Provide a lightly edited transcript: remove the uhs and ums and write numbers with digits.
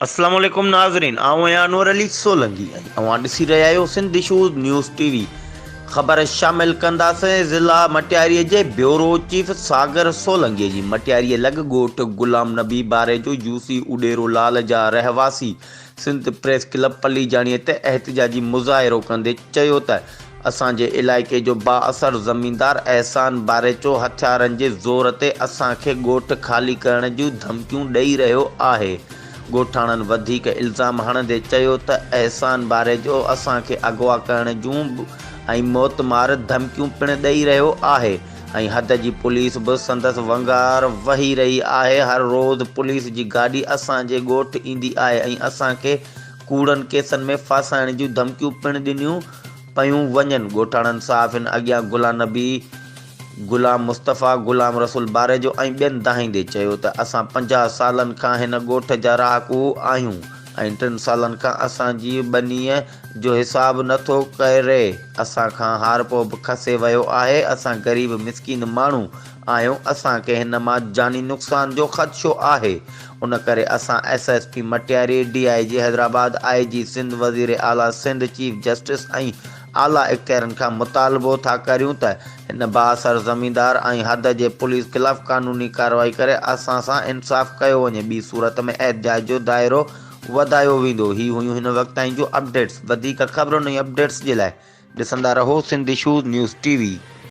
اسلام عليڪم ناظرين آئون آهيان انور علي سولنگي ۽ اوهان ڏسي رهيا آهيو Sindh issues news T V خبر شامل ڪنداسين ضلع مٽياري جي بيورو چيف ساگر سولنگي جي مٽياري لڳ ڳوٺ غلام نبي باريجو يو سي اڏيرو لال جا رهواسي سنڌ پريس ڪلب پليجاڻي تي احتجاجي مظاهرو ڪندي چيو ته اسان جي علائقي جو بااثر زميندار احسان باريچو هٿيارن جي زور تي اسان کي ڳوٺ خالي ڪرڻ جون ڌمڪيون ڏئي رهيو آهي. ڳوٺاڻن وڌيڪ الزام هڻندي چيو ته احسان باريجو اسان کي اغوا ڪرڻ جون ۽ موتمار ڌمڪيون پڻ ڏئي رهيو آهي ۽ حد جي پوليس به سندس ونگار وهي رهي آهي هر روز پوليس جي گاڏي اسان جي ڳوٺ ايندي آهي ۽ اسان کي ڪوڙن ڪيسن ۾ ڦاسائڻ جون ڌمڪيون پڻ ڏنيون پيون وڃن. ڳوٺاڻن صحافين اڳيان غلام نبي، غلام مصطفيٰ، غلام رسول باريجو ۽ ٻين دانهيندي چيو ته اسان 50 سالن کان هن ڳوٺ جا رهاڪو آهيون ۽ ٽن سالن کان اسان جي ٻنيء جو حساب نه ٿو ڪري، اسان کان هارپو به کسي ويو آهي، اسان غريب مسڪين ماڻهو آهيون، اسان کي هن مان جاني نقصان جو خدشو آهي، ان ڪري اسان S S P Matiari, D I G Hyderabad, I G Sindh, وزير اعليٰ سنڌ، چيف جسٽس ۽ اعليٰ اختيارين کان مطالبو ٿا ڪريون ته هن بااثر زميندار ۽ حد جي پوليس خلاف قانوني ڪارروائي ڪري اسان سان انصاف ڪيو وڃي ٻي صورت ۾ احتجاج جو دائرو وڌايو ويندو. هي هيون هن وقت تائين جون اپڊيٽس وڌيڪ خبرن ۽ اپڊيٽس جي لاء ڏسندا رهو Sindh issues news T V.